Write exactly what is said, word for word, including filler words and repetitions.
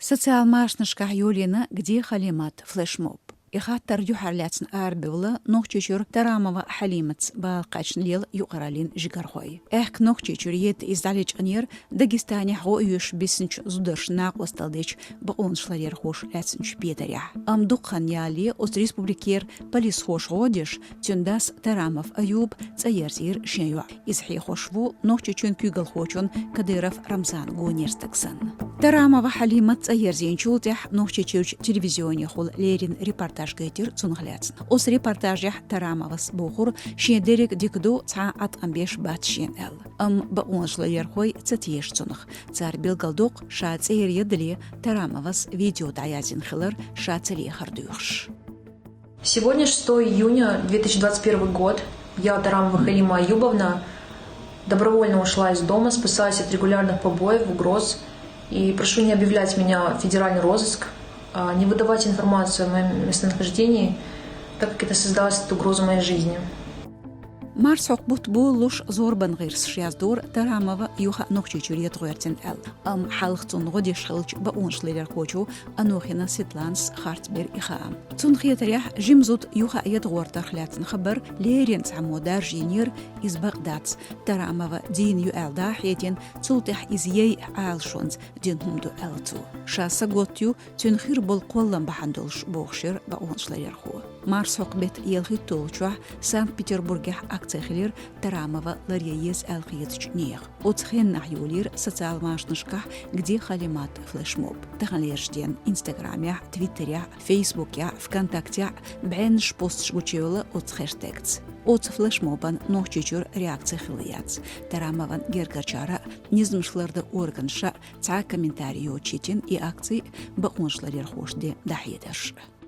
Социал машанашкахь йолийна «Где Халимат?» флешмоб. И хаттар юьхьарлаьцна арабевлла Нохчийчуьра Тарамова Хьалиматца бала кхаьчна лела юкъараллин жигархой. Аьхка Нохчийчуьра едда иза дӀалечкъинера Дагестанехь гӀо оьшуш бисинчу зударшна накъосталла дечу бакъонашларъярхоша лаьцначу петарехь. Амма дукха хан ялале оцу республикера полисхоша гӀо деш, цуьнан дас Тарамов Аюба цӀа ерзийра шен йоӀ. Иза хьехош ву Нохчийчоьнан куьйгалхочун Кадыров Рамзанан гонера стаг санна. Тарамова Хьалимат цӀа ерзийначул тӀаьхьа Нохчийчуьрчу телевизионехула леррина репортаж гайтира цунах лаьцна. Оцу репортажехь Тарамовас бохура, шен дерриг дика ду, цхьа а Ӏаткъам беш бац шена аьлла. Амма бакъонашларъярхой ца теша цунах. Цара билгалдоккху, ша цӀера ядале Тарамовас видео дӀаязйина хилар ша ца лехар доьхуш. Сегодня, шестого июня две тысячи двадцать первый год, я, Тарамова Халима Аюбовна, добровольно ушла из дома, спасаясь от регулярных побоев, угроз. И прошу не объявлять меня в федеральный розыск, а, не выдавать информацию о моем местонахождении, так как это создаст угрозу моей жизни. Марсхьокху бутт болалуш зорбан гӀирсаш яздора Тарамова юха а Нохчийчуьра ядгӀоьртина аьлла. Амма хьалха цунна гӀо деш хиллачу бакъонашларъярхочо Анохина Светланас харцбира и хаам. Цунна хетарехь, жима зуда юха а ядгӀортарх лаьцна хабар леррина цхьаммо даржийнера, иза бакъ дац, Тарамова дийна ю аьлла дӀа а хьедина, цул тӀаьхьа иза яйъа Ӏалашонца дина хӀума ду аьлла цо. Ша саготта ю, цуьнан хир болу кхоллам бахьана долуш, бохуш яра бакъонашларъярхо. Марсхьокху беттан ялхитталгӀачохь Санкт-Петербургехь акци хилира Тарамова ларъян еза аьлла хетачу нехан. Оцу хеннахь йолийра социал машанашкахь «Где Халимат?» флешмоб. Таханлерчу дийнахь Инстаграмехь, Твиттерехь, Фейсбукехь, ВКонтактехь бӀеннаш посташ гучуевлла оцу хэштегца. Оцу флешмобан Нохчийчуьра реакци хилла яц. Тарамован гергарчара а, низамаш лардан органаша а цхьа а комментарий йоцуш йитина и акци а, бакъонашларъярхоша дина дӀахьедарш а.